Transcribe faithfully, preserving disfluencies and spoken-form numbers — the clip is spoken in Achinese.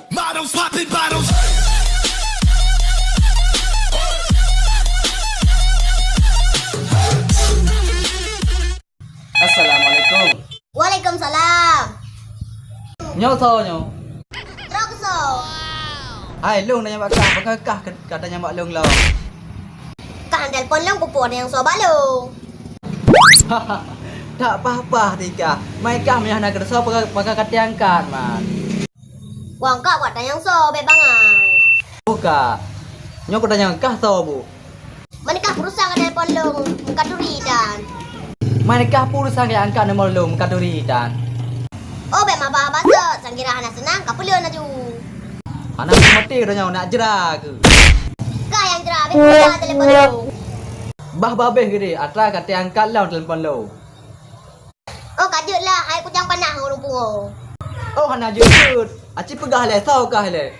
Models popping bottles. Assalamualaikum. Waalaikumsalam. Nyoe soe nyoe? Droe keusoe. Hai, lôn tanyong bak kah, pakon kah ka tanyong bak lôn lom? Kah han telepon lôn, peue tanyong soe bak lôn? Tak pah-pah teuh kah. Mai kah meunyo hana keusoe, pakon, pakon ka teuangkat man. Wah, kah kuat tanyong soe, bèk bangai. Buka. Nyoe kutanyong kah soe bu? Meunyo kah peue urusan ka telepon lôn, meukat turi tan. Meunyo kah peue urusan ka angkat nomor lôn, meukat turi tan. Oh, bèk mabah-mabah sot, sang kira hana seunang, ka peuleueh laju. Hana meuteumèe tanyoe, nak jra keuh? Kah nyang jra, bèk peugah telepon lôn. Bah babeh geude, atra ka teuangkat lom telepon lôn. Oh, ka jeuet lah, hai kujang panah ngon ureueng pungo. Oh, hana jeuet-jeuet. Aci peugah lé, soe kah lé?